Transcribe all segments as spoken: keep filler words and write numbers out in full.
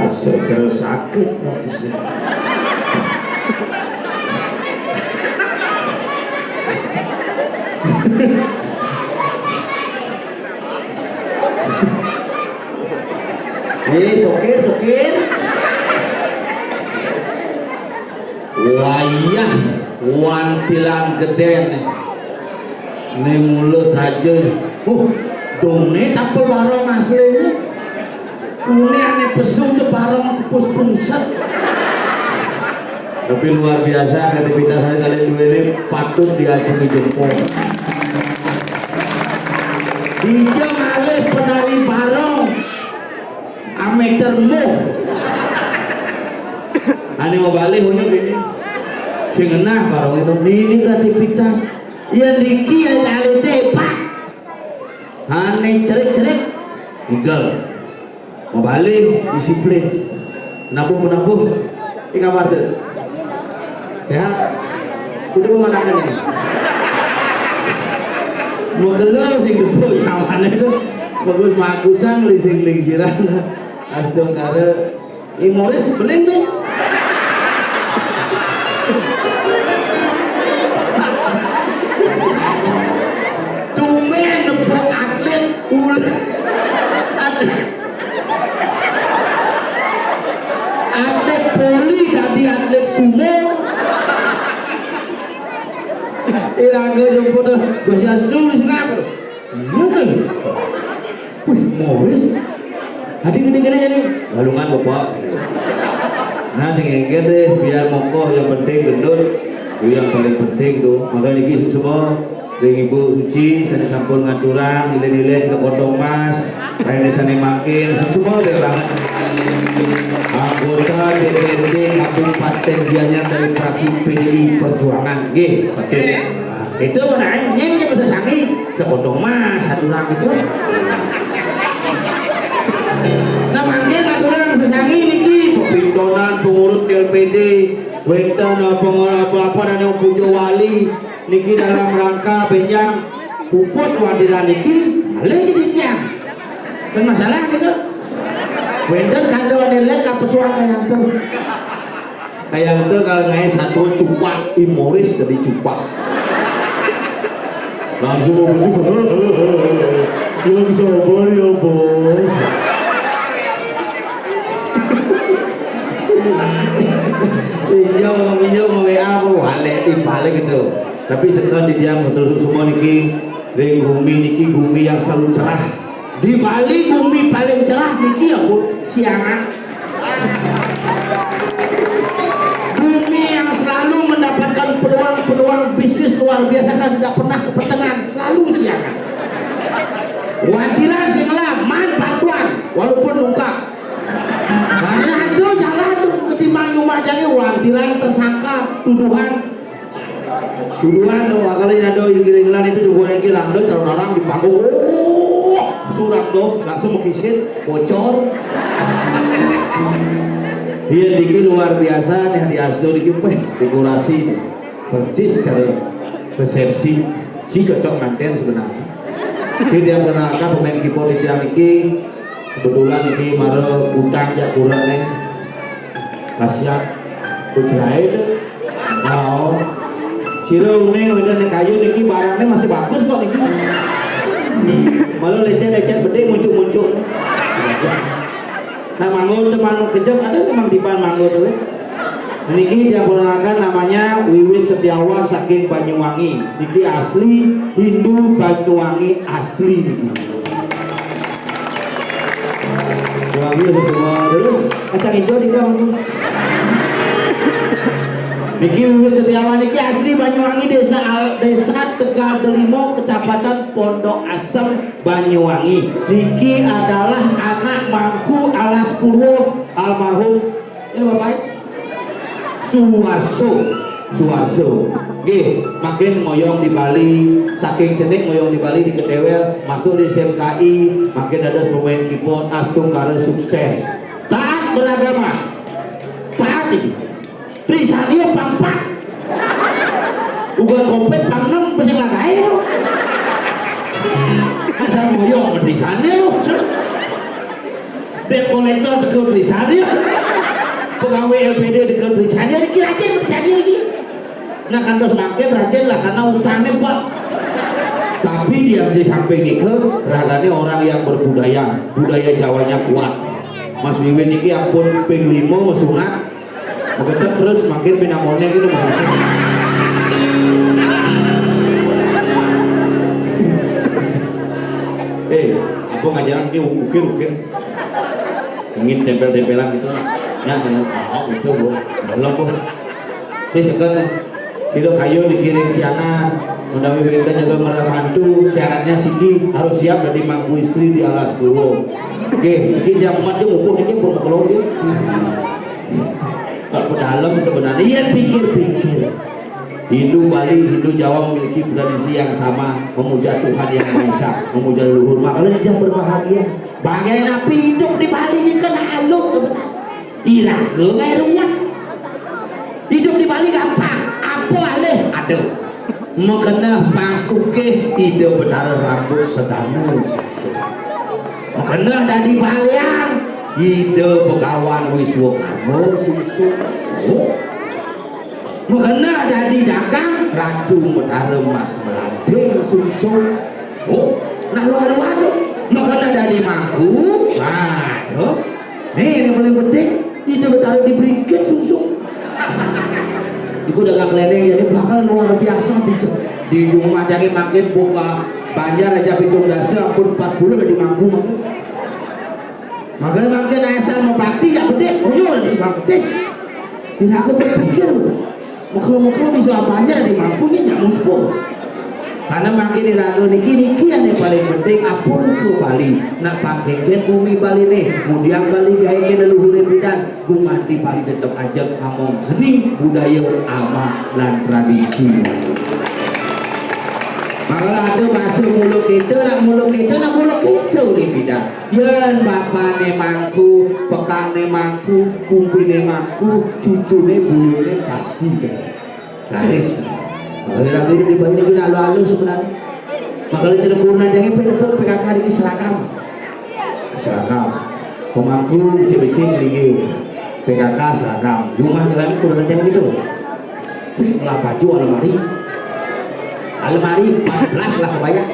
Asik, terus sakit nanti sih. Eh, sokir, sokir. Wayah wantilan gedé né. Né mula saja. Huh, dong né tapel barong aslinya. Unik ané pesu té barong kepus pungset. Tapi luar biasa, kreativitas hari kalian dua ini patut diacungi jempol. Dija malih penari barong ameter muh. Ané mau balik unyuk ini. Sing ngenah barong itu. Nini kreativitas. Ya niki ya nyalite, Pak. Ané cerik-cerik. Igel. Mau balik disiplin. Nabuh menabuh. Ini kabar tuh. Sehat? Kudu mana kan ini? Mau keluar sing debuk nyawane itu. Bagus makusang lising lingsiran. Astungkara. Ih, Morris bening tuh. Tumben nebuk atlet ul-, atlet, atlet voli dadi atlet sumo. Iraga jemput tuh, Swastiastu, sing apa tuh? Ngono. Wih, Morris. Adi gini-gini ini. Galungan, Bapak. Nah, sing engké deh, biar mongkoh, yang penting gendut. Itu yang paling penting tuh. Makanya niki suksma ring Ibu Suci, sané sampun ngaturang nilai-nilai ke potong mas. Kayak di sana makin suksma deh banget. Anggota D P R D Kabupaten Gianyar dari fraksi P D I Perjuangan. Nggih, betul. Itu menawi nyén ya bisa sangi, sepotong mas satu orang itu. Nah, mangkin aturan sesangi niki, pepintonan pengurus L P D, wénten apa apa apa dan yang puja wali niki dalam rangka benjang puput wadiran niki, malih jadi tiang. Kan masalah gitu. Wénten kado aneh lain kapesuang kayak itu. Kayak itu kalau ngain satu cupak, Imoris jadi cupak. Langsung mau begitu, yang sabar ya, Bos. Tapi seken titiang terus semua niki, ring gumi niki gumi yang selalu cerah. Di Bali gumi paling cerah niki ya, Bu, siangan. Bumi yang selalu mendapatkan peluang-peluang bisnis luar biasa, kan tidak pernah kepetengan, selalu siangan. Wantilan sing ngelah, man bantuan, walaupun nungkak. Nah, aduh, jalan tuh, ketimbang nyuma jangé, wantilan tersangka, tuduhan. Tuduhan tuh, kalau ada giling-gilingan itu juga yang gila, ada calon orang di panggung. Oh, surat tuh, langsung mengkisin, bocor. Iya, niki luar biasa nih, di Asdo niki, weh, dekorasi nih. Persis cara resepsi. Si cocok manten sebenarnya. Jadi dia pernah pemain keyboard di tiang niki, kebetulan niki mara utang jak kurang nih. Kasihan. Kucerain. Oh. Sira uning, udah nih kayu niki, barangnya masih bagus kok niki. Malah lecet-lecet bedé, muncul-muncul. Nah, mangga teman kejam, ada teman tiban mangga tuh, eh. Niki yang ponakan namanya Wiwit Setiawan saking Banyuwangi. Niki asli Hindu Banyuwangi asli niki. Wangi ada semua. Terus kacang hijau di kamu. Niki Wiwit Setiawan niki asli Banyuwangi, Desa Al-, Desa Tegal Delimo, Kecamatan Pondok Asem, Banyuwangi. Niki adalah anak mangku Alas Purwo, almarhum. Ini Bapak Suwarso. Suwarso. Nggih, makin ngoyong di Bali, saking cenik ngoyong di Bali di Ketewel, masuk di S M K I, makin ada pemain keyboard, astungkara sukses. Taat beragama. Taat ini. Trisanio pang pat. Uga komplit pang nem, sing lagaé lho. Asal ngoyo Trisanio. Debt collector teka Trisanio. Pegawai L P D teka Trisanio, iki rajin Trisanio iki. Nah, kantos makin rajin lah karena utangnya, Pak. Tapi dia di samping itu, raganya orang yang berbudaya, budaya Jawanya kuat. Mas Wiwin iki ampun ping lima wis sunat, begitu terus makin pinamone gitu, Mas. Eh, apa ngajaran ki ukir-ukir? Ingin tempel-tempelan gitu. Ya, ya, ah, itu, Bu. Belum, Bu. Si seken, sida kayu dikiring siangan. Menawi wénten nyaga ngelah mantu, syaratnya siki harus siap dadi mangku istri di Alas Purwo. Oke, iki jam empat jam upuh iki pun kelong iki. Tak pedalem sebenarnya. Iya, pikir-pikir. Hindu Bali, Hindu Jawa memiliki tradisi yang sama, memuja Tuhan Yang Maha Esa, memuja leluhur. Makanya dia berbahagia. Bahagia napi hidup di Bali ini kan anu sebenarnya. Iraga gaé ruwet. Hidup di Bali gampang. Apa alih? Ada. Makeneh pang sugih Ida Betara Rambut Sedana Sungsung. Makeneh dadi balian Ida Begawan Wiswakarma Sungsung. Oh. Makeneh dadi dagang Ratu Betara Mas Melanting Sungsung. Oh, nah, lu anu-anu. Makeneh dadi mangku. Waduh. Nih, yang paling penting, Ida Betara diberikan Sungsung. Iku dagang keliling, jadi bakal luar biasa gitu. Di rumah jadi makin buka banjar aja pitung dasa, pun empat puluh di mangku, mangku. Makanya makin asal mebakti, ya bedik, uyul di tukang petis. Ini aku berpikir, Bu. Mekelo-mekelo bisa banjar di mangku ini nyak muspur. Karena makin iraga niki, niki yang paling penting, apa ke Bali. Nak pangkengken bumi Bali nih, mudiang Bali gaé ke leluhure pidan. Gumanti Bali tetep ajeg ngomong seni, budaya, amal, lan tradisi. Makalah ada bahasa mula kita, nak mula kita, nak mula kita di pidan. Yén bapané mangku, pekané mangku, kumpine mangku, cucune buyune pasti kena. Garis. Kalau ragu di Bali ini alus-alus sebenarnya. Makanya tidak kurang ada yang pengen P K K ini seragam. Seragam. Pemangku becik-becik lagi. P K K seragam. Rumah jalan kurang ada yang gitu. Lah baju alemari. Alemari empat belas lah kebayang.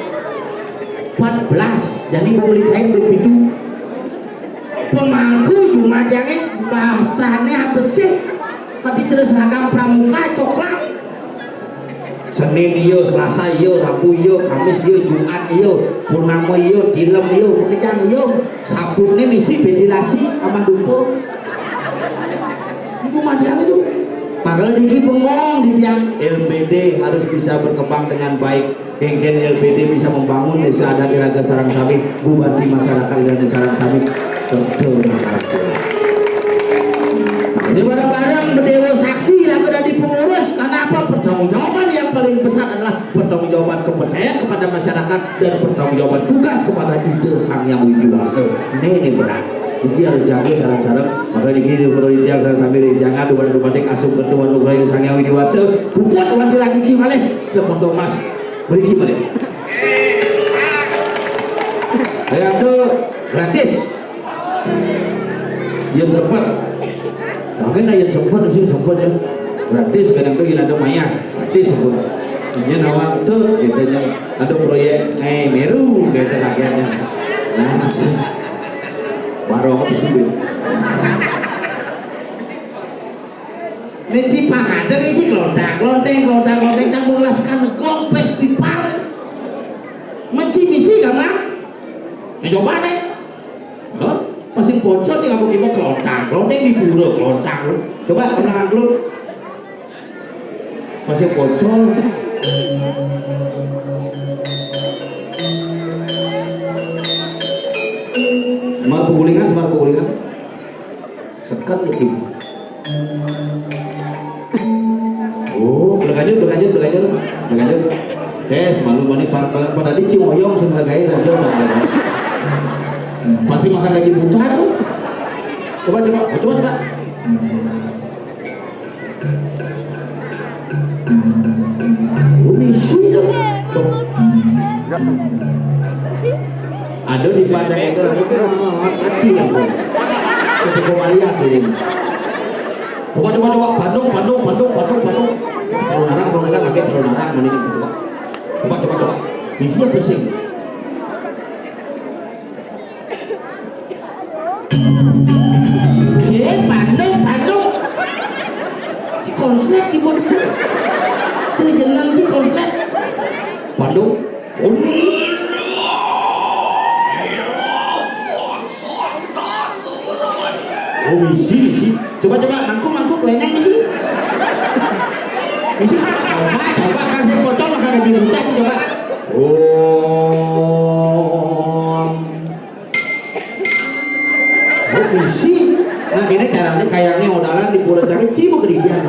Empat belas. Jadi mau beli kain berpitu. Pemangku jumadangé bahasane apa sih? Tapi jelas seragam pramuka coklat. Seni Iya, Selasa iya, Rabu iya, Kamis iya, Jumat iya, Purnama iya, Tilem iya, Makejang iya. Sabutné misi ventilasi sama dupa. Iku mandang itu. Makanya niki bengong di tiang, L P D harus bisa berkembang dengan baik. Kéngkén L P D bisa membangun desa adat iraga sareng sami, gumanti masyarakat iraga sareng sami. Betul. Ini bareng-bareng bedéwa saksi iraga dadi pengurus, karena apa? Pertanggungjawaban yang paling besar adalah pertanggungjawaban kepercayaan kepada masyarakat dan pertanggungjawaban tugas kepada Ida Sang Hyang Widi Wasa. Né, né berat. Niki harus jaga sareng-sareng. Maka niki perlu tiang sareng sami ring siangan, dumateng dumateng asung kerta anugrah Ida Sang Hyang Widi Wasa. Puput wantilan niki malih ke Ponto Mas. Mriki malih. Saya tuh gratis. Yang sempat. Mungkin yang sempat sih sempat ya. Gratis kadang tuh yang ada maya. Gratis sempat. Ini nama tuh gitu yang ada proyek eh Meru gitu lagi. Nah, baru aku sudah. Ning ci pangadeg iki klontak-klonting, klontak-klonting, campur las kan gong festival. Menci misi gamelan. Ning coba nih. Hah? Masih pocong sih kamu kita klontak-klonting di pura klontak. Coba pernah lu. Masih pocong. Semar pukulingan, semar pukulingan. Seket niki. Oh, berlanjut, berlanjut, berlanjut, berlanjut. Tes, malu mani par par par tadi Cimoyong sing lagain aja. Pasti makan lagi buka tuh. Coba, coba, coba, coba. Komisi dong. Cok. Ada di Padang itu, mati langsung. Ketika Maria ini. Coba, coba, coba. Bandung, Bandung, Bandung, Bandung, Bandung. Calon arang, calon arang, pakai calon arang, mending coba. Coba, coba, coba. Misi apa sih? Cek, Bandung, Bandung. Ci konslet ki, Bun. Cek jeneng ci konslet. Bandung. Oh, misi, misi. Coba, coba, mangkuk, mangkuk, leneng misi. Misi, coba, coba, kan saya pocong, makan gaji buta, coba. Oh. Oh, isi. Nah, kene carane kayaknya odalan di pura cari cibu keridian.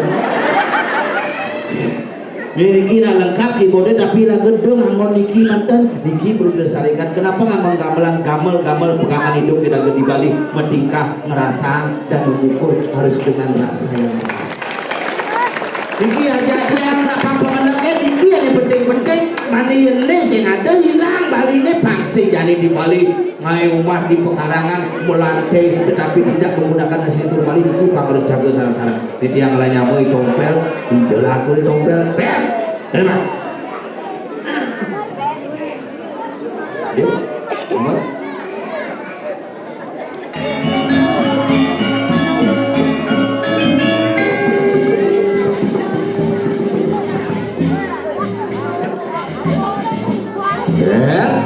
Niki nak lengkap keyboardnya tapi lagu dong anggon niki manten niki perlu dilestarikan. Kenapa nganggon gamelan gamel-gamel pegangan hidup kita di Bali metingkah, ngerasa dan mengukur harus dengan rasa yang tepat. Iki aja yang nak pang pengeneknya iki yang penting-penting mani ini sing ada hilang Bali ini pangsi jadi di Bali. Mai omah di pekarangan, melantai, tetapi tidak menggunakan hasil itu kali itu pang harus jaga sareng-sareng. Di tiang lah nyamuk tompel, di jelaku di tompel, bam. Terima. Yuk, nomor. Ya.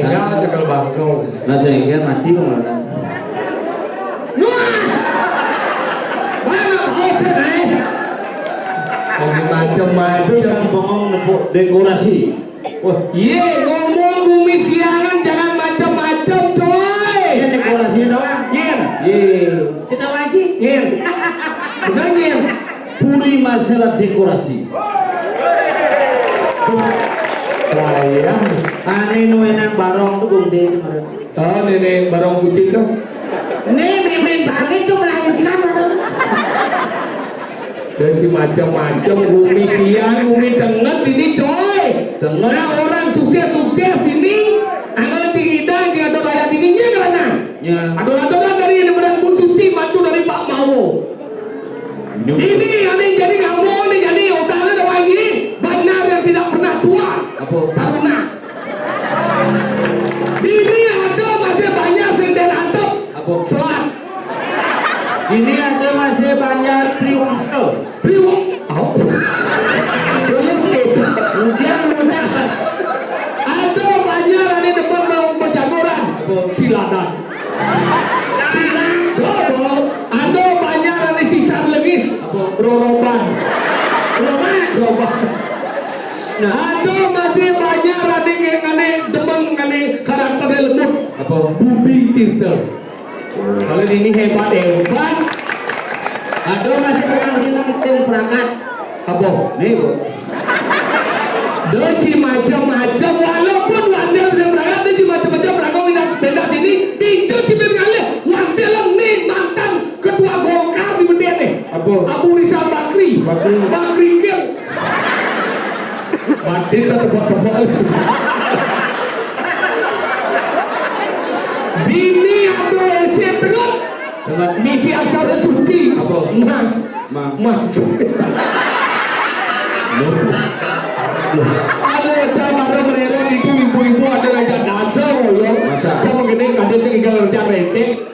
Ya, cekel bangkau. Nah, sehingga mati pembangunan. Wah! Mana bau sih, naik? Lagi macam-macam. Jangan bengong nepuk dekorasi. Wah, iya, ngomong Bumi Siangan jangan macam-macam, coy. Ini dekorasinya doang. Yen. Iya. Sita Wanci. Yen. Bener, Yen. Puri masalah dekorasi. Saya. Ane nu enang barong tuh, Bung De, kemarin. Oh, nenek barong kucing tuh. Nih, mimin banget tuh melahirkan, orang. Jadi macam-macam, Bumi Siang, Bumi Tenget ini, coy. Tenget. Nah, orang sukses-sukses ini, anak Cing Idang, Cing Ador Rakyat ini, nya ngerana. Ya. Ador-adoran dari yang benar Bu Suci, mantu dari Pak Mawo. Ini ada yang jadi kamu, ini jadi udah ada lagi. Banyak yang tidak pernah tua. Apa? Taruna. Ini ada masih banyak sendal antep. Apa? Selat. Ini ada masih banyak priwangsa. Priwang. Au. Belum sih. Kemudian ada banyak ada depan mau berjagoran. Apa? Silakan. Silang. Ada banyak ada sisar lengis. Apa? Roroban. Roban. Roban. Nah, ada masih banyak ada yang aneh demen aneh karakter lembut. Apa? Bubing Tirta. Kalau ini hebat-hebat. Ada masih penampilan yang perangkat. Apa? Nih, Bu. Dia ci macam-macam, walaupun wandel saya berangkat, dia ci macam-macam berangkat, pindah, pindah sini, pintu cipir ngalih, wandel ni mantan ketua Golkar di Benden nih. Apa? Abu Rizal Bakri. Bakri. Bakri King. Mati satu buah kepala. Bini aku ese perut. Misi asal suci. Apa? Nah. Mang. Mang. Aduh, cang ada merero itu ibu-ibu ada raja dasar loh. Masa? Cang begini, ada cang igal raja retik.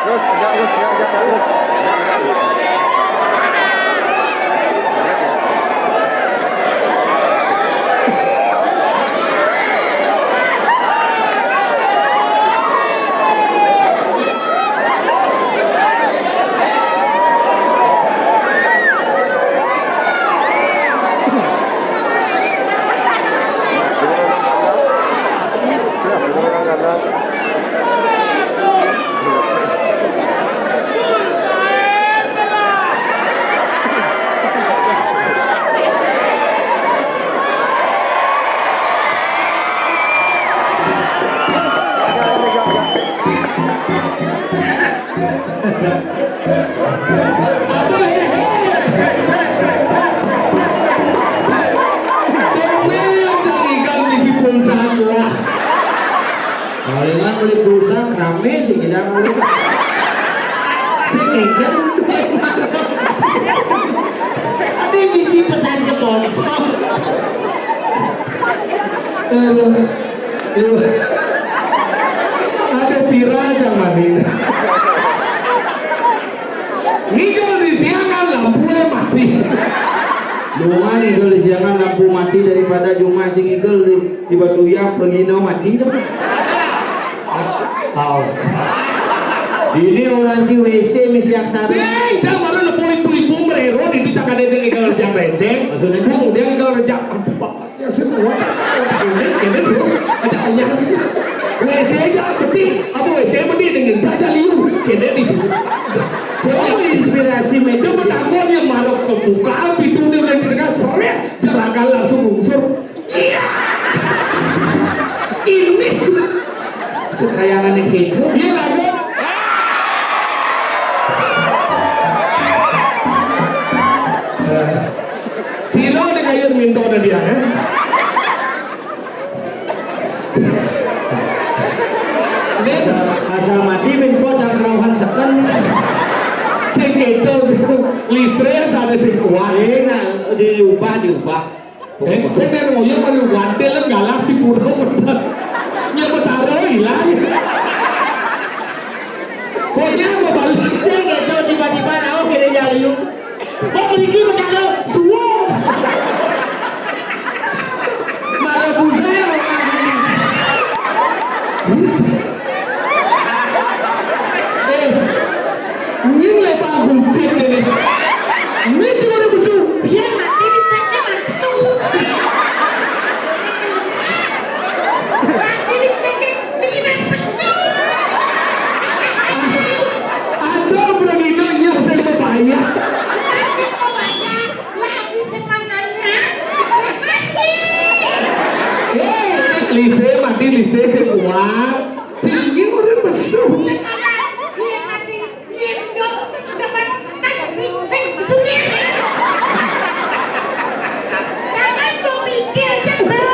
Terus, tegak terus, tegak, tegak, tegak terus. Palingan beli pulsa rame sih kita. Si Keker. Tapi bisi pesan sponsor. Aduh. Aduh. Ada pira cang maning. Ngigel di siangan lampu mati. Lu mah ngigel di siangan lampu mati daripada jumah cing ngigel di, di Batu Yang pergi no mati dah. Au. Ini orang ci W C misi aksara. Sing, cang baru nepu ibu-ibu merero di itu cak ada cing ngigel rejang rendeng. Maksudnya? Bung, dia ngigel rejang. Aduh, Pak. Ya, saya mau. Ini, ini terus. Ada ayah. W C aja, betul. Apa W C betul dengan jaja liu. Kena di sini. Coba inspirasi meja. Dia bertakon yang marok ke buka, pintu dia udah di tengah, seret, jeragan langsung lungsur. Iya. Ini. Sekayangan yang keju. Iya, lagu. Sira nek ayo minta nang dia, eh? Asal, asal mati min po cangkrauhan seken. Sing keto, sing listrik, ada sing kuat. Eh, nah, diubah, diubah. Eh, sing nang ngoyo malu wantil galah di pura pedhot. Ya Betara ilang. Kok nyapa balik? Sing gitu tiba-tiba rauh kene jayu. Kok mriki Betara suwung? Malah busa ya. Eh, nying le panggung cek ini. Ini cuma ada musuh. Biar mati di stasiun langsung. Mati di stasiun, jadi pesu. Ada beraninya nyasar ke bahaya. Masih kau banyak, lagi semananya. Eh, lise mati, lise sing kuat. Sing iki ora pesu. Iya, mati. Iya, mati. Iya, mati. Sing pesu. Jangan kau pikir, ya, Bang.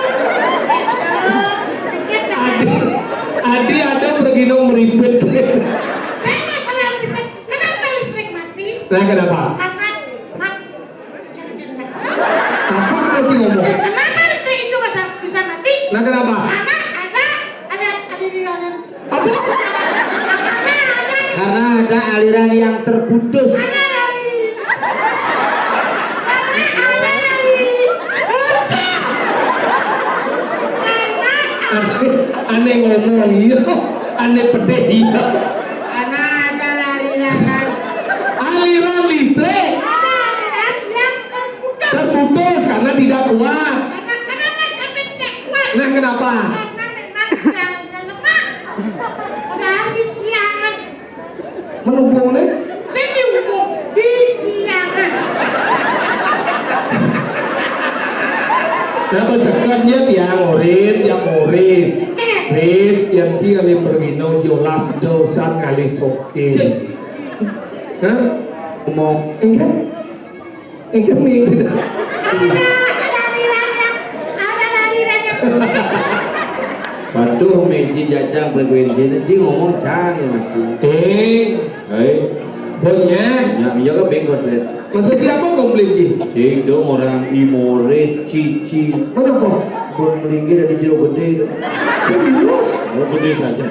Adi, Adi ada pergi nang meripit. Saya masalah meripit. Kenapa listrik mati? Nah, kenapa? Karena mat-, jangan, jangan. Apa kau sih ngomong? Kenapa listrik itu bisa, bisa mati? Nah, kenapa? Karena ada, ada, ada di dalam. Apa? Karena ada, karena ada aliran yang terputus. Karena ada, karena ada dari Aneh, aneh ngomong, iya. Aneh pedih, iya. Karena ada aliran, aliran listrik. Ada aliran yang terputus. Terputus karena tidak kuat. Karena, kenapa sampai tidak kuat? Nah, kenapa? Karena memang jalannya lemah. Padahal di siangan. Menubung nih. Sing diubung di siangan. Napa sekatnya tiang orit, tiang oris. Ris, yang ci ngalih perwino, jolas dosan ngalih sokin. Hah? Ngomong. Enggak. Enggak, mi. Ada lari-lari, ada lari-lari. Waduh, meji jajang frekuensinya, ci ngomong cang ya, Mas. Eh, Hei, botnya. Ya, iya kan bengkos, Lid. Maksud siapa komplain, Ji? Sing dong orang Imoris, Cici. Mana kok? Bot melinggir dari jero gede itu. Serius? Oh, gede saja.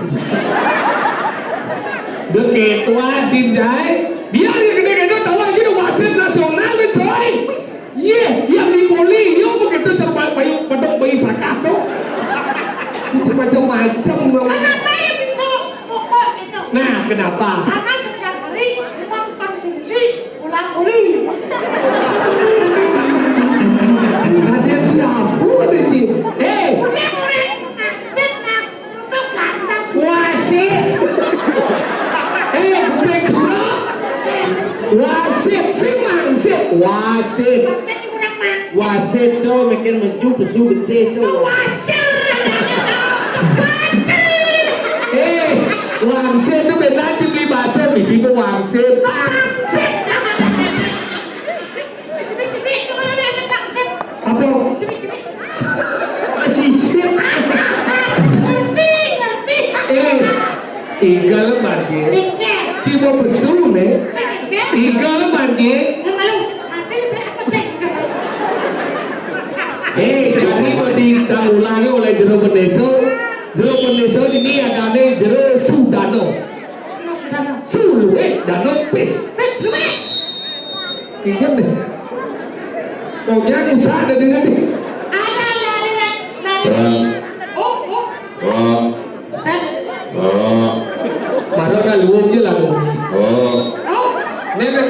Begitu adin, Jai. Biar dia gede-gede, tahu aja udah wasit nasional tuh, coy. Iya, yang di Bali, yo begitu cermat bayu, pedok bayu sakah tuh. Macam-macam. Kenapa ya bisa pokok itu? Nah, kenapa? Karena setiap hari kita konsumsi ulang uli. Kasihan siapa deh, Ci? Eh, udah mulai mengasih, nah, Wasit. Eh, kuping jero. Wasit, sing mangsit. Wasit. Wasit tuh mikir meju pesu gede tuh. Eh, wangsit tuh beda aja beli bakso di situ wangsit. Apa? Sisit. Eh, igal, Pak Ji. Cimo besu, nih. Igal, Pak Ji. Eh, jadi mau ditanggulangi oleh jero pendesa. Jero pendesa ini adane jero sudano. Suluwe dano pis. Pis luwe. Iya, nih. Pokoknya usah ada di nanti. Ada lari, lari, lari. Bang. Oh, oh. Bang. Tes. Oh. Baru ada luwung aja lah, Bu. Oh. Oh. Ini kan,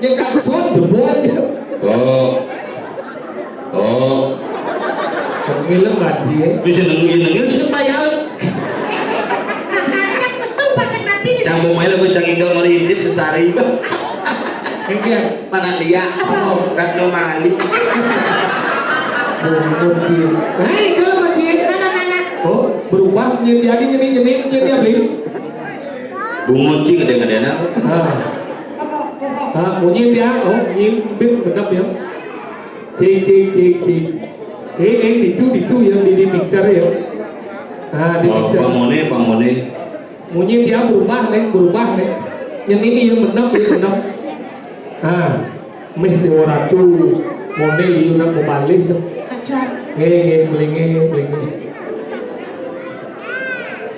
ini kan son jebol aja. Oh. Oh. Ngiler mati ya. Bisa nengil-nengil siapa ya? Cang mau main aku cang inggal mari intip sesari. Enggak. Mana lihat? Oh. Ratno Mali. Bungut, Ci. Hei, kalau mati. Oh, berubah menjadi, jadi, jadi, jadi, jadi, Bungut, Ci, gede-gedean apa? Ah. Ah, munyi dia, oh, nyim, bit, benar ya. Cik, cik, cik, cik. Eh, eh, itu, itu yang di, di mixer ya. Ah, di mixer. Pamone, pamone. Munyi dia berubah, nih, berubah, nih. Yang ini yang benar, yang benar. Ah, meh Dewa Ratu. Model ieu nak bebalih tuh. Nggih, nggih, melingih, melingih.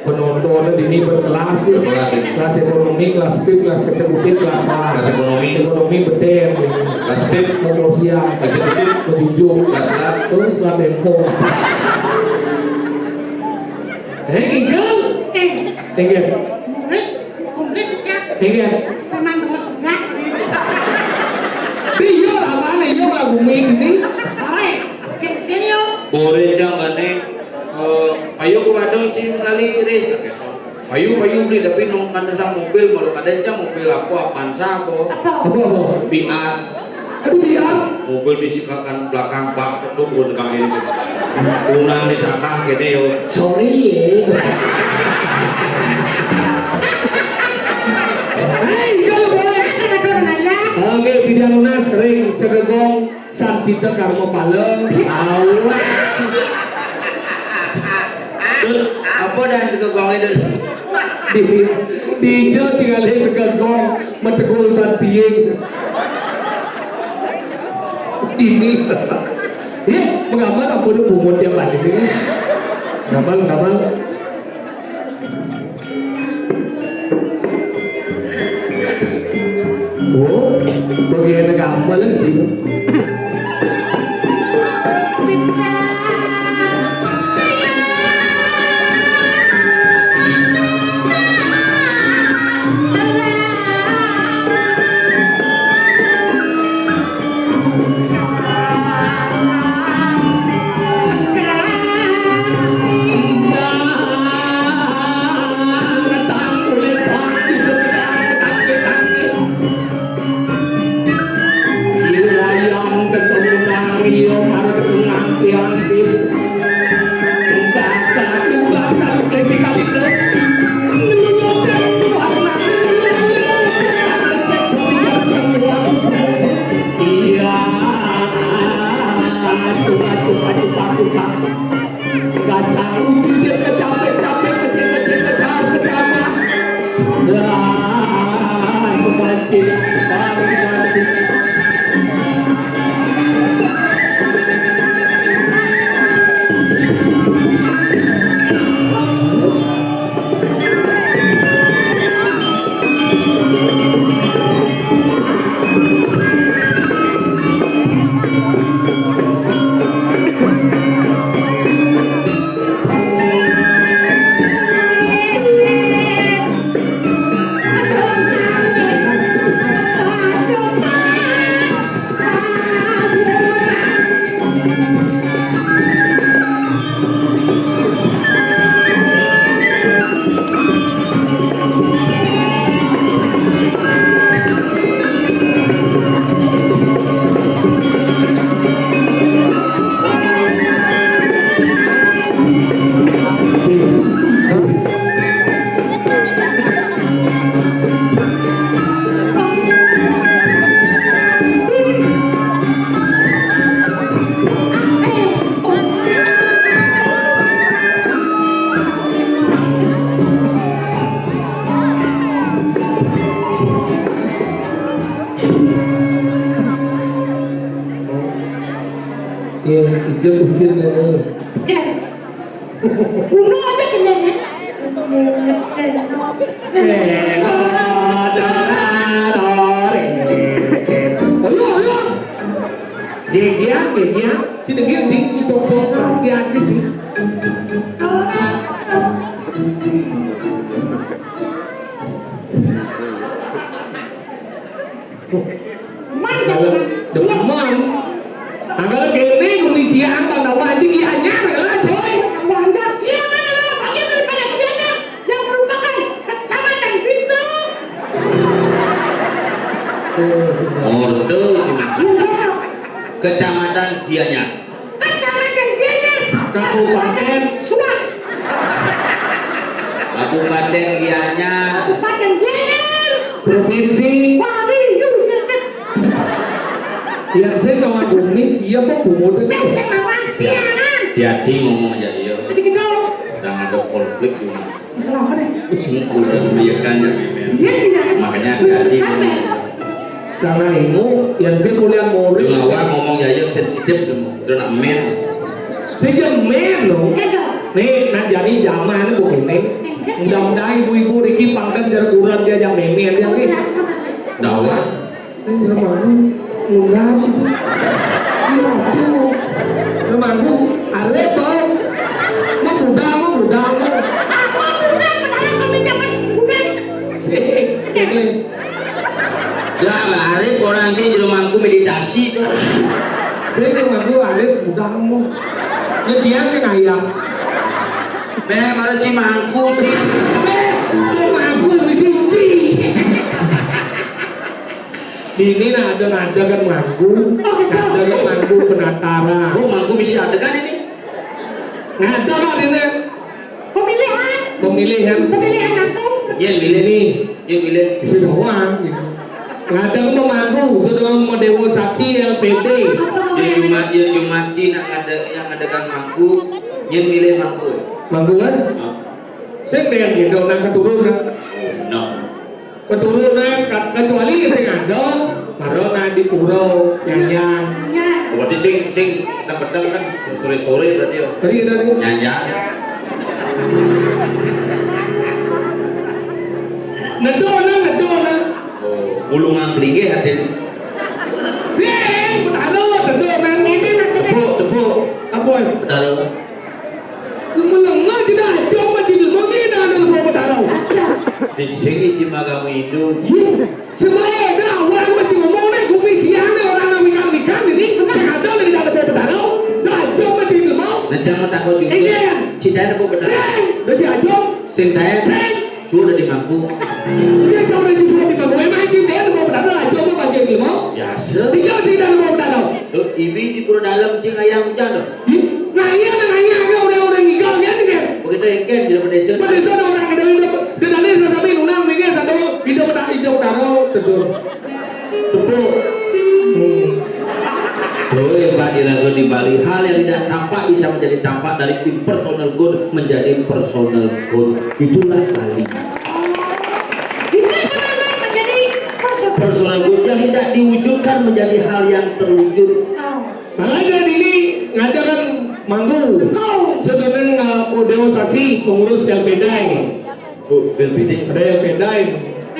Penonton ini berkelas ya. Berkelas ini. Kelas ekonomi, kelas pip, kelas eksekutif, kelas A. Kelas ekonomi. Ekonomi beten. Kelas pip. Mau siap. Eksekutif. Ketujuh. Kelas A. Terus kelas tempo. Eh, Inggil. Eh. Inggil. Terus, komplit ya. Inggil. Teman terus enggak. Iya lah, mana iya lagu ini. Ore, kene yo. Ore jangane, eh, ayo ku wadon sing lali ris. Ayo, ayo beli, tapi nung kada sang mobil, malu kada sang mobil apa, Avanza apa? Apa? Apa, apa? B R. Aduh, B R. Mobil bisi kakan belakang bak itu pun kami ini. Unang disakah kene yo. Sorry ya. Hei, kalau boleh. Oke, bidan lunas ring segegong sancita karma pala. Awak. Dul, apa dan segegong itu? Di, di ijo tinggalnya segegong metegul bantiing. Ini. Ya, menggambar apa udah bungut yang balik ini? Gambar, gambar. Oh, bagian gambar sih. Iya, ijab ucil ngono. Kuno aja kena. Ayo, ayo. Gegian, gegian. Sini, gini, sini, sok-sok, hati-hati, sini. Man, kalau demen. Tanggal kene ngomong siang, tanggal wajib ya anyar lah, coy. Wangga siang adalah bagian daripada Gianyar yang merupakan Kecamatan Bintang. Ordo. Sudah. Kecamatan Gianyar. Kecamatan Gianyar. Kabupaten. Suwak. Kabupaten Gianyar. Kabupaten Gianyar. Provinsi. Waduh, iya, iya. Yang saya kawan kumis, iya, Pak, kumodo. Besok apa siaran? Hati-hati ngomong aja, iya. Tadi gitu. Sedang ada konflik, cuma. Masalah apa deh? Kuda membiarkan, ya. Iya, iya. Makanya hati-hati ngomong. Karena ilmu, yang sih kuliah murid. Ngomong ya, ya sensitif tuh. Itu nak men. Sing ya men loh. Nih, nak jadi zaman begini. Mudah-mudahan ibu-ibu Riki pangkat jarak kurang dia yang memen dia nih. Dawa. Ini rumahmu ngundang. Iya, aduh. Rumahmu arep, Bang. Mau budal, mau budal. Aku budal, padahal kami dapat budal. Sih, ini. Lah, arep orang sih jero mangku meditasi tuh. Sing rumahmu arep budal mau. Ini dia yang ayah. Beh, mara cimangku sih. Beh, rumahmu mesti ci. Ini nah ada ada kan mangku, ada kan mangku penataran. Oh, mangku mesti ada kan ini? Ada kan ini? Pemilihan. Pemilihan. Pemilihan langsung. Iya, milih nih. Iya, milih. Bisa doang gitu. Ada kan mangku, sudah mau dewa saksi L P D. Apa Ya namanya? Jumat, ya Jumat sih nak ada yang adakan mangku, yang milih mangku. Mangku kan? Oh. Saya pengen gitu, nak keturunan. No. Keturunan, ka-, kecuali sing ada, baru nak di pura, nyanyian. Berarti sing, sing, nak pedang kan sore-sore berarti ya. Tadi kita nih. Nyanyian. Nedona, nedona. Oh, ulungan belinggih hati ini. Sing, taruh, nedona. Tepuk, tepuk. Apa ya? Taruh. Melengah je dah, jom mati dulu. Mungkin dah ada lepas berdarah. Di sini cuma kamu hidup. Iya. Sebenarnya dah, orang macam ngomong ni, kopi siang ni, orang nak ikan-ikan ni, saya ada lagi dah lepas berdarah. Dah, jom mati dulu. Dah jangan takut juga. Iya. Cinta ada lepas berdarah. Sing, dah si Ajong. Cinta ya. Sing. Sudah dimangku. Dia jauh dari sini dimangku. Memang cinta ada lepas berdarah. Jom mati dulu. Ya, se. Tiga cinta lepas berdarah. Tuh, ibi di pura dalam, cing ayam hujan tuh. Ih, nah iya, nah iya, iya, orang-orang ngigal, kan, kan? Begitu engken, tidak berdesa. Berdesa ada orang, ada orang, dia tadi saya sampai nunang, ini satu, hidup tak, hidup taruh, teduh. Tepuk. Hmm. Tuh, hebat di lagu di Bali. Hal yang tidak tampak bisa menjadi tampak, dari impersonal good menjadi personal good. Itulah Bali. Bisa menjadi personal good yang tidak diwujudkan menjadi hal yang terwujud. Makanya ini ngadakan manggung. Sedangkan, uh, Dewan Saksi pengurus L P D I. Oh, L P D. Ada L P D I.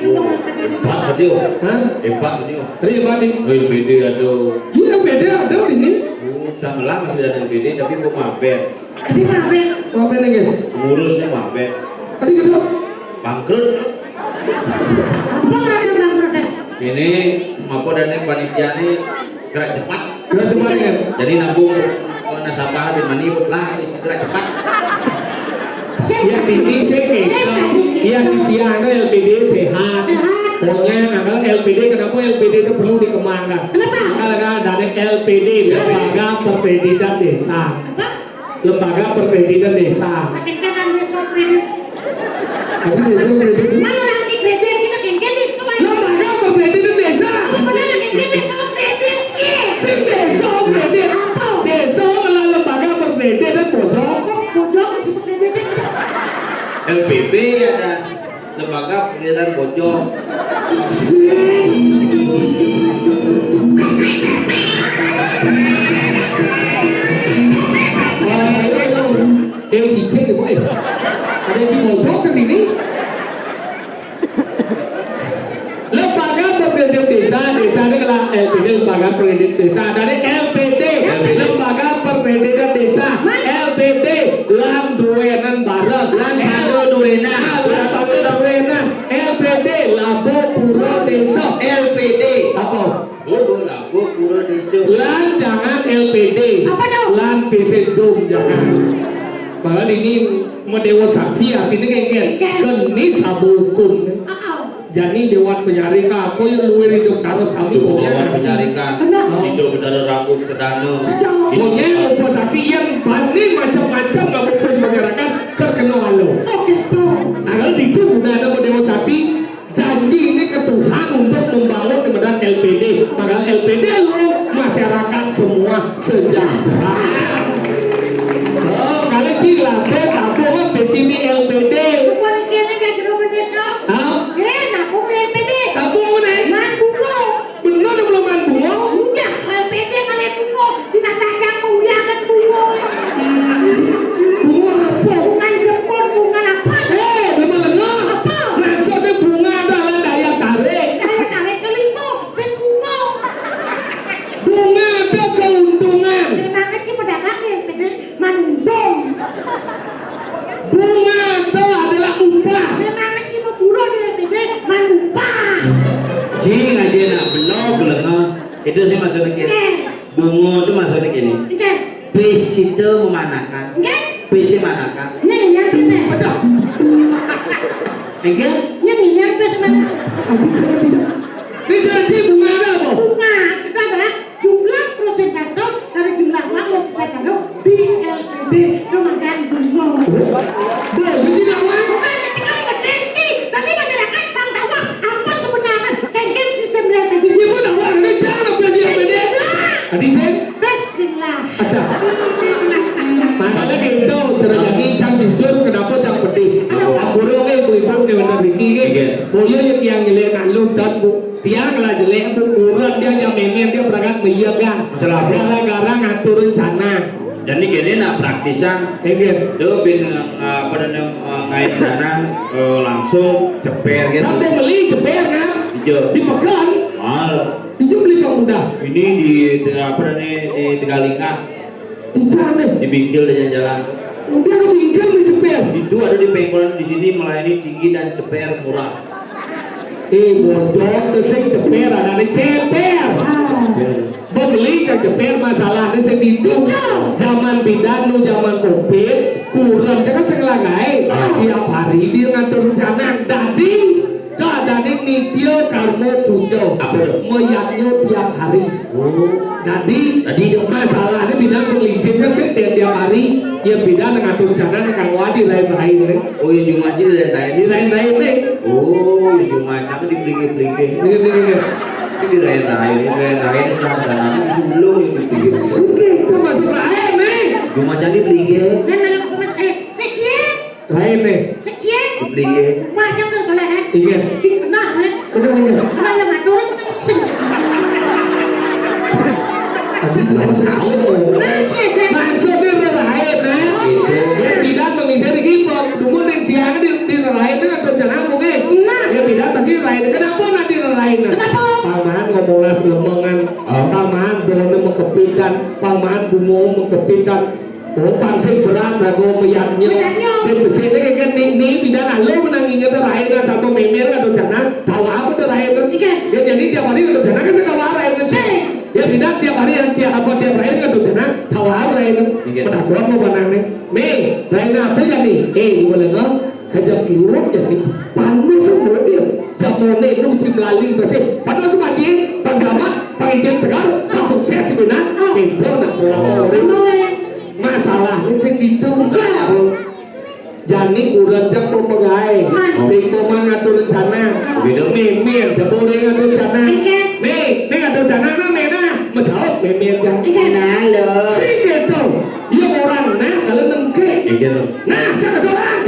Oh, hebat dia. Hah? Hebat dia. Ada hebat ni. Oh, L P D ada. Iya, L P D ada ini. Oh, sama lah masih ada L P D, tapi kok mampir. Tapi mampir. Mampir lagi. Pengurusnya mampir. Tadi gitu. Bangkrut. Apa ada bangkrut? Ini apa dan ini panitia ni gerak cepat. Gerak cepat, kan? Jadi nabung, oh, nasabah di mana pun lah, ini gerak cepat. Ya, ini saya kira. Ya, di siang ada L P D sehat. Sehat. Pokoknya, angkal L P D, kenapa L P D itu perlu dikembangkan? Kenapa? Angkal kan ada L P D, Lembaga Perkreditan Desa. Apa? Lembaga Perkreditan Desa. Makin kan anu sok kredit. Tapi desa kredit. Mana nanti kredit kita genggen di sekolah. Lembaga Perkreditan Desa. Mana nanti kredit sok kredit, iya. Sing desa kredit. Apa? Desa ngelola lembaga perkreditan bojong. Kok bojong masih perkreditan? L P B ya, ada. Lembaga Pendidikan Bojong. Eh, cicing, Bu, eh. Ada cicing bojong kan ini? Lembaga Perkreditan Desa, desa ni kalau L P D, Lembaga Perkreditan Desa. Dari L P D, Lembaga Perkreditan Desa. L P D, lan duwenan bareng. Lan kado duwenan. Ah, lan kado duwenan. L P D, Labo Pura Desa. L P D. Apa? Bobo Labo Pura Desa. Lan jangan L P D. Apa dong? Lan P C dom jangan. Padahal ini mau dewa saksi, artinya kayak, kayak kenis abu hukum. Ah, ah. Jadi dewan penjari ka, aku yang luwih hidup karo sami. Tuh, pokoknya dewan penjari ka. Benar. Hidup benar rambut sedana. Sejauh. Pokoknya apa saksi yang bani macam-macam nggak mau masyarakat terkena lalu. Oke, Pak. Padahal itu udah ada dewan saksi. Janji ini ke Tuhan untuk membangun kemudian L P D. Padahal L P D lo masyarakat semua sejahtera. Oh, kalau cila tes apa mah P C B L P D. Bukan kena gak jeruk desa. Hah? Eh, nak aku L P D. Apa mana? Nak buku. Sing aja nak belok, belengah. Itu sih maksudnya gini. Bungo itu maksudnya gini. Bis itu memanakan. Bis itu manakan. Ini yang bisa. Betul. Enggak? Ini yang bisa mana? Aku sudah tidak. Ini janji bunga ada apa? Bunga itu adalah jumlah persentase dari jumlah uang yang kita taruh di L P B. Itu makan bunga. Boleh, jadi nak uang? Bukan, nanti kami berjanji. Nanti masyarakat bang tahu apa sebenarnya. Kayak sistem L P B. Ya, gua tahu, ada cara operasi L P B. Tadi saya Bismillah. Ada. Padahal gitu, cara jadi cang jujur, kenapa cang pedih? Kenapa? Aku lo kan, ibu-ibu, kayak bener Riki, kan? Iya. Boyo yang, yang jelek, nak lu dan bu, tiang lah jelek, bu, kurang dia yang memen, dia berangkat meyegan. Masalah apa? Gara-gara ngatur rencana. Jadi gini, nak praktisan. Iya. Tuh, bin, eh, apa namanya, eh, ngait sana, eh, langsung ceper, gitu. Sampai beli ceper, kan? Iya. Di Pekan. Mahal. Di Jumli Pemuda. Ini di, di apa nih, di Tegalingah. Di sana. Di bingkil di jalan-jalan. Udah ke bingkil di ceper. Itu ada di pengkolan di sini melayani tinggi dan ceper murah. Eh, bocor, sing ceper, ada di ceper. Ah. Beli ceper, masalahnya sing itu. Zaman bidan, nu zaman covid, kurang, jangan sing langai. Ah. Tiap hari dia ngatur rencana. Dadi Kadane nitya karma puja. Apa to? Mayadnya tiap hari. Oh. Dadi, dadi masalahnya bidan penglisinnya sih tiap, tiap hari. Ya bidan ngatur rencana kang wadi lain-lain nih. Oh, ya Jumat ini lain-lain. Ini lain-lain nih. Oh, ya Jumat aku dipelike-pelike. Ini, ini, ini. Ini lain-lain, ini lain-lain, ini lain-lain, ini dulu yang dipikir. Oke, itu masih lain nih. Jumat jadi pelike. Dan malam Jumat, eh, sejak Lain nih. Sejak. Beli ya. Macam lo soalnya, eh. Iya. Di tengah, eh. Bener, iya. Tengah yang ngatur, sing. Tapi kenapa sih tahu? Nah, iya, iya. Maksudnya udah lain, eh. Gitu. Ya, tidak mengisi di gimbal. Dulu nih siang di, di lain, kan rencana aku, eh. Nah. Ya, tidak pasti lain. Kenapa nanti lain? Kenapa? Paman ngomong las lemengan. Oh. Paman, doanya mau kepitan. Paman, bungo mau kepitan. Oh, pangsing berat lagu meyaknya. Meyaknya. Dan besene kan ni, ni bidan alo menang inget raina sama memer kan rencana. Tahu apa tuh raina? Iya. Ya, jadi tiap hari rencana kan suka warai kan sih. Ya, bidan tiap hari yang tiap apa tiap hari kan rencana. Tahu apa raina? Iya. Pada gua mau panang nih. Nih, raina apa jadi? Eh, gimana kau? Kejak kirup jadi panas semua dia. Jamone nu cim lali besi. Panas semua dia. Bang Samad, Bang Ijen Segar, Bang Sukses si Bina. Pinter nak bola. Oh. Masalahnya sing ditu. Jani urang cek mau pegai, sing mau ngatur rencana. Begitu. Mimir, jebul dia ngatur rencana. Oke. Nih, nih ngatur rencana nah, mena. Mesaut mimir jang. Oke. Nah, lo. Sing gitu. Iya orang nah kalau nengke. Iya, gitu. Nah, cek orang.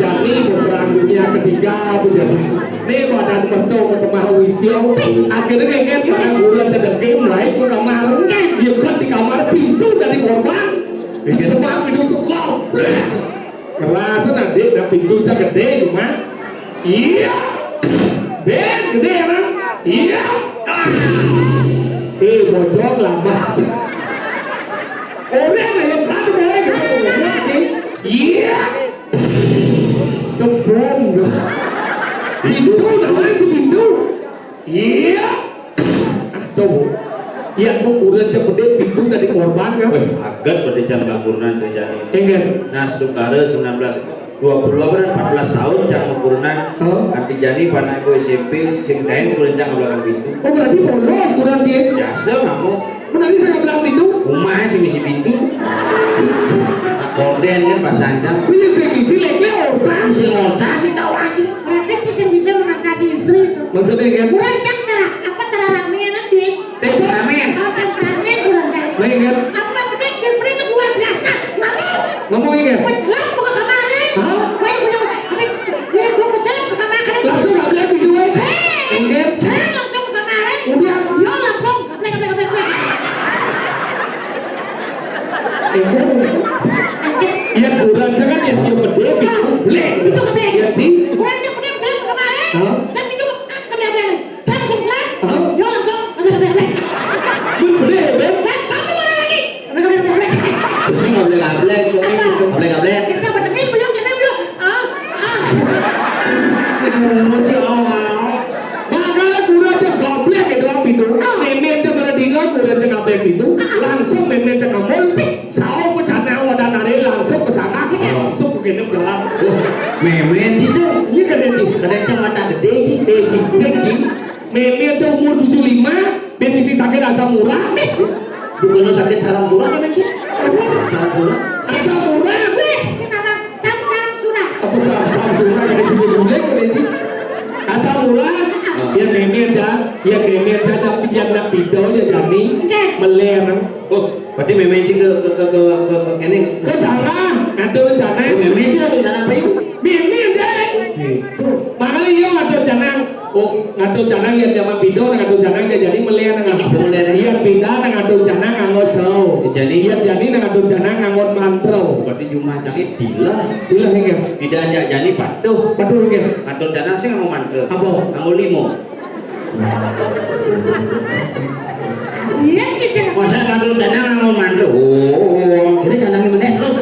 Jani perang dunia ketiga, aku jadi. Nih badan mertua bertemah wisio. Akhirnya kayak kan, pada urang cek dengke, mulai ke kamar. Iya kan di kamar pintu dari korban. Iya. Cuma pintu cekok. Kerasa nanti, nah pintu cak gede, cuma. Iya. Ben, gede ya, Bang? Iya. Ah. Eh, bocor lama. Orang yang kata boleh, boleh, boleh. Iya. Kebon. Pintu, namanya si pintu. Iya. Aduh. Ya, aku kurang cepet pintu tadi korban kan. Weh, agat pada jam laporan terjadi. Enggak. Nah, sedukara sembilan belas, dua puluh apa, empat belas tahun cang ukuran. Oh. Nanti jadi panakku S M P, sing kain kurang cang belakang pintu. Oh, berarti polos kurang dia. Biasa, kamu. Berarti saya belakang pintu. Rumah sih misi pintu. Korden kan pasang kan. Punya saya misi lekle orang. Sing otak sih tahu aja. Berarti itu yang bisa mengatasi istri itu. Maksudnya kan? Kurang cang tara, apa tara rame nanti? Temperamen. Kalau temperamen kurang cang. Lain kan? Apa penting? Yang penting itu luar biasa. Ngomong. Ngomong ini. Pencelam buka kamar, eh? Hah? Baik, baik, baik. Ini gua pencelam buka kamar, eh? Langsung nggak bilang pintu, eh? Seng. Enggak. Seng, langsung buka kamar, eh? Udah. Yo, langsung. Blek, blek, blek, blek. Iya, kurang jangan yang dia gede, pintu blek. Itu gede. Ya, di. Kurang cang pencelam buka kamar, eh? Hah? Saya pintu, ah, gede, gede. Cang langsung pulang. Hah? Yo langsung, gede, gede, gede. Lu gede, Ben? Ben, kamu mana lagi? Gede, gede, gede, gede. Terus nggak boleh gablek, kok ini, gablek, gablek. Kita bertemu, belum, kita belum. Ah, ah. Ngomong sih, oh, oh. Itu langsung mémén cék ngemul, saut ku canang wadah nari langsung ka sangah, langsung ku kéné jalan. Mémén itu, iya kan itu, kadang cang mata gedé sih. Eh, cing, cing, cing. Mémén itu umur tujuh lima, bisi sakit asam urat. Bukan sakit sarang surat kan itu? Sarang surat. Asam urat. Wéh, kenapa? Sam-sam surat. Apa sam-sam surat yang disebut bule kan itu? Asam urat. Ya mémén dah, ya mémén dah, tapi yang nak pidol ya jani. Melér. Oh, berarti mémén cing ke, ke, ke, ke, ke, ke kéné. Ke sana, ngatur rencana. Oh, mémén cing ngatur rencana apa, yuk? Mémén deh. Makanya iya ngatur rencana. Oh, ngatur rencana yang zaman pidol, ngatur rencana ya jani melér. Melér. Iya pindah, ngatur rencana nganggo sel. Jadi? Iya jani ngatur rencana nganggo mantra. Berarti jumah cangé tilah. Tilah, ya. Pindah aja jani patuh. Patuh, ya. Ngatur rencana sih nganggo mantra. Apa? Nganggo limo. Iya, iya, sih. Masa ngatur rencana nganggo mantra? Oh, ini canangnya menék terus.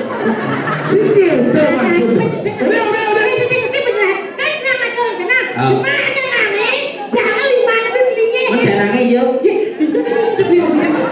Sing gitu maksudnya. Udah, udah, udah. Ini sih, ini beneran. Kan nggak ngatur rencana. Ah. Cuma aja nangis, jangan lima menit ini. Mas canangnya, iya. Iya, iya, iya, iya.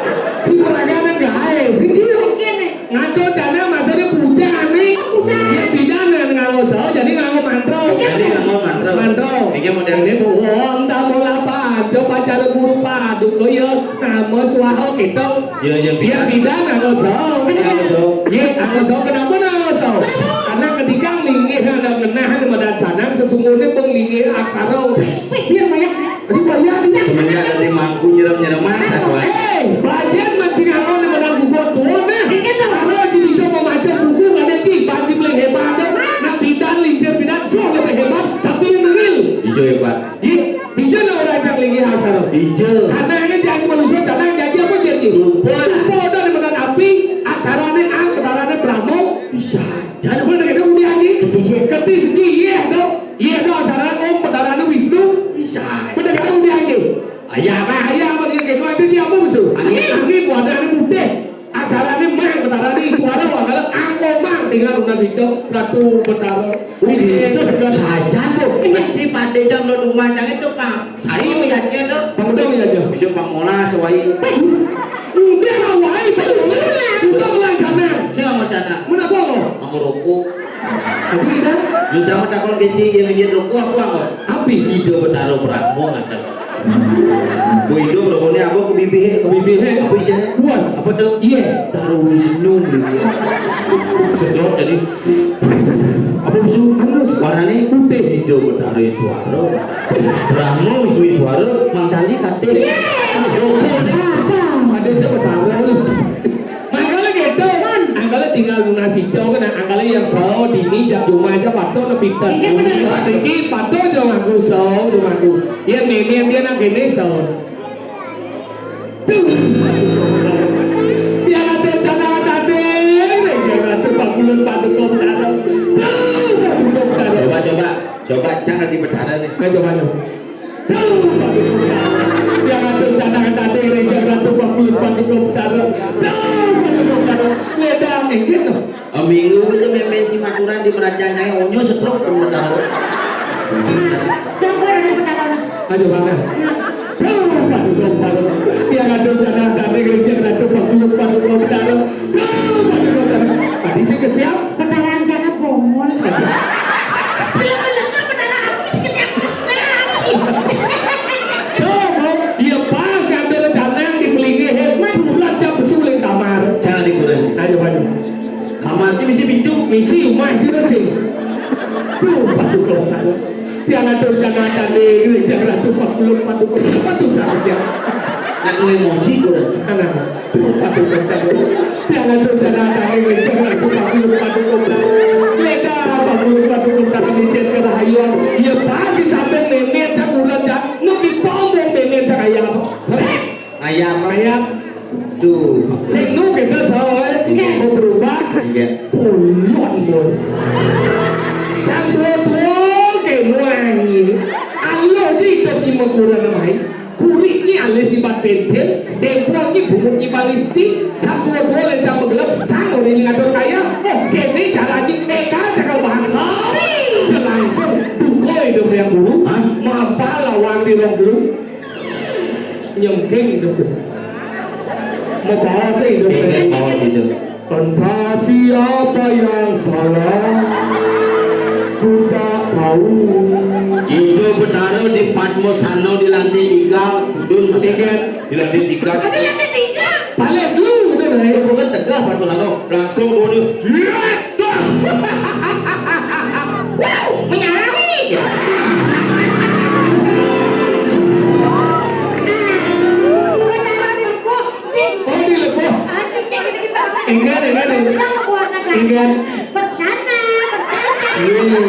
Si peragané gaé, sing gitu. Oke, nih. Ngatur canang maksudnya puja ané. Oh, puja. Ya, pindah nganggo sel, jadi nganggo mantra. Jadi nganggo mantra. Mantra. Iya, model ini tuh, Om Tamo Lapa, coba cara guru paduk lo ya, nama swaha gitu. Ya, ya, pindah. Ya, pindah nganggo sel. Nganggo sel. Iya, nganggo sel. Kenapa nganggo sel? Kenapa? Karena ketika linggih ada ngenah di madan canang, sesungguhnya pun linggih aksara. Wih, biar banyak. Aduh, bayar dia. Semenjak tadi mangku nyerem-nyereman, satu aja. Eh, bagian mancing angin di badan buku tuh, nah. Ini tuh. Kalau Ci bisa mau maca buku, nggak ada, Ci. Bagi paling hebat, ada. Nah, pindah, lincir, pindah, jauh lebih hebat, tapi yang real. Ijo hebat. Iya, ijo nah orang yang lagi asal. Ijo. Canang ini janji manusia, canang janji apa janji? Lupa. Lupa udah di badan api, aksaranya ang, benarannya Brahmo. Bisa. Jangan lupa dengan udah lagi. Ketis. Ketis, iya, dong. Iya, no, aksara Om, Betarané Wisnu. Bisa. Betarané Wisnu. Ayah apa? Ayah apa dia? Kayak itu dia apa musuh? Angin. Angin, warnané putih. Aksarané Mang, Betarané Iswara, warnané Angkomang. Tinggal lunas hijau, Ratu Betara. Wih, itu saja tuh. Mesti pada jam lo rumah jangan tuh, Pak. Hari ini ya dia tuh. Bang udah ya dia. Bisa Bang Monas, wai. Udah, wai, betul. Udah, belanjana. Saya nggak mau cana. Mana gua lo? Mau rokok. Tapi kita, kita mah takon kecil yang ngenyit rokok apa, apa? Api. Ido Betara Brahmo ngaten. Bu Ido rokoknya apa ke bibir? Ke bibir. Apa isinya? Puas. Apa tuh? Iya. Betara Wisnu, gitu. Sedot jadi. Apa musuh? Anus. Warnanya putih. Ido Betara Iswara. Brahmo Wisnu Iswara, Mang Kali kate. Iya. Rokok. Apa? Ada siapa tahu? Mangkala gitu, angkala tinggal lunas hijau kan, angkala yang saut dini jam lima aja patuh nepitan. Iya, bener. Niki patuh aja ngaku saut, aja ngaku. Ya, meme dia nak gini saut. Tuh. Dia ada cara tadi, dia ada tuh Pak Bulut, Pak Dukung, Taro. Tuh, Pak Dukung, Taro. Coba, coba, coba, jangan di Betara nih. Ayo, coba, coba. Duh, Pak Dukun. Yang ada canang tadi, Rejang Ratu Pak Kulit Pak Dukun Cara. Duh, Pak Dukun Cara. Ledang, eh, gitu. Minggu itu meme Cimaturan di Merajang Nyai Onyo setruk ke Betara. Siapa yang Betara? Ayo, mana? Duh, Pak Dukun Cara. Yang ada canang tadi, Rejang Ratu Pak Kulit Pak Dukun Cara. Duh, Pak Dukun Cara. Tadi sih ke siap? Betara rencana bomon. Belum, belum, kan Betara Api, ke siap, Betara Api. Tuh, Bu, iya pas ngambil canang di pelinggih, bulan jam besuling kamar. Jangan dikurangi. Ayo, ayo. Kamar itu misi pintu, misi rumah itu sih. Tuh, patuh kalau tahu. Tiang atur jangan tadi, jangan atur patuh, patuh, patuh, patuh, siapa siapa. Nak lu emosi tuh. Anak. Patuh, patuh, patuh. Tiang atur jangan tadi, jangan atur patuh, patuh, patuh. Beda, patuh, patuh, patuh, licin kerahayuan. Ya pasti sampai nenek cak urat cak. Nu kita omong nenek cak ayam. Seret. Ayam. Ayam. Tuh. Sing nu kita salah, eh. Iya. Mau berubah. Iya. Pulon, boy. Cak dua-dua ke nuangi. Alo di hidup di mekuran namai. Kurik ni alis ibat pensil, dengkuang ni bungut ni balisti, cak dua-dua lencang begelap, cak orang ni ngatur kaya, oh, kene cara ni, eh, dah cakal bahang kau. Cak langsung, duko hidup yang guru, hah? Mapa lawang di rong guru. Nyengkeng hidup tu. Apa sih itu? Ingat bahwa itu. Entah siapa yang salah, ku tak tahu. Ida Betara di Padmasana di lantai tiga, mudun Mas. Ingat. Di lantai tiga. Ada lantai tiga. Balik dulu itu, Bray. Bukan tegah Padmasana, langsung dua dia. Iya, dah. Wow, menyalahi. Betara di Lebo. Oh, di Lebo. Ingat, ingat, ingat. Ingat. Bercanda, bercanda. Iya.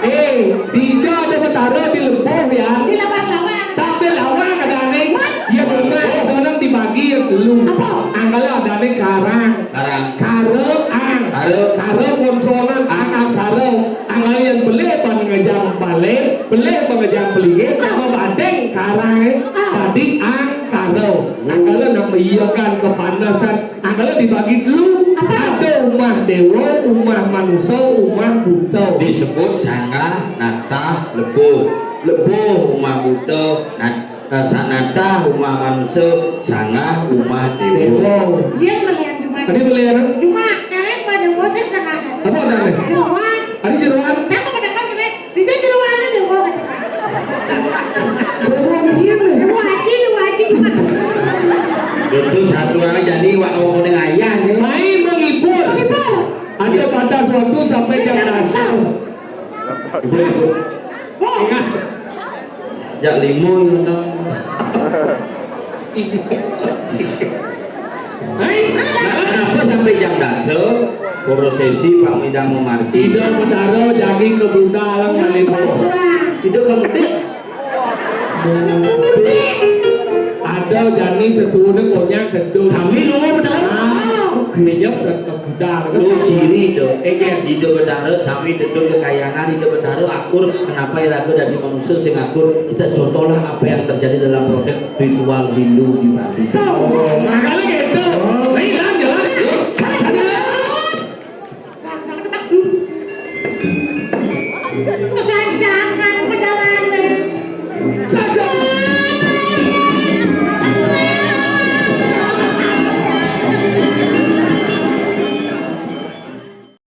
Eh, dija ada Betara di Lebo ya. Di lawang-lawang. Tapi lawang ada aneh. Iya, benar. Itu nang dibagi ya dulu. Apa? Anggala ada aneh karang. Karang. Kara ang. Kara. Kara konsonan, ang aksara. Anggala yang beli pan ngejang balik, beli pengejang pelinggih, nama badeng karang, eh. Ah. Tadi ang kara. Anggala nak meiyakan kepanasan. Anggala dibagi dulu. Apa? Ada umah dewa, umah manusia, umah buta. Disebut sanggah natah lebo. Lebo umah buta, nat-, eh, sanatah umah manusia, sanggah umah dewa. Dewa. Dia melihat cuma. Tadi melihat apa? Cuma kalian pada bosek sangat. Apa ada nih? Jeruan. Ada jeruan? Siapa pada kan, Bre? Itu jeruan ada, oh. Jeruan dia nih. Jeruan haji, jeruan haji cuma. Itu satu orang jadi wak kau kena ayah nih. Main menghibur. Menghibur. Ada batas waktu sampai jam dasar. Ibu, ibu. Oh. Ingat. Jak lima yang tahu. Hei, nah, kenapa sampai jam dasar prosesi Pak Midang Memarti? Tidak, Betara, jagi ke Bunda alam ngalih. Tidak kamu tik. Ada jani sesudah konyang tentu. Kami lu, Betara. Ah, minyak dan ke Bunda. Lu ciri tu. Eh, kan? Ida Betara sami tentu kekayangan, Ida Betara akur. Kenapa ya lagu dari manusia sing akur? Kita contohlah apa yang terjadi dalam proses ritual Hindu di Bali. Tuh, makanya gitu.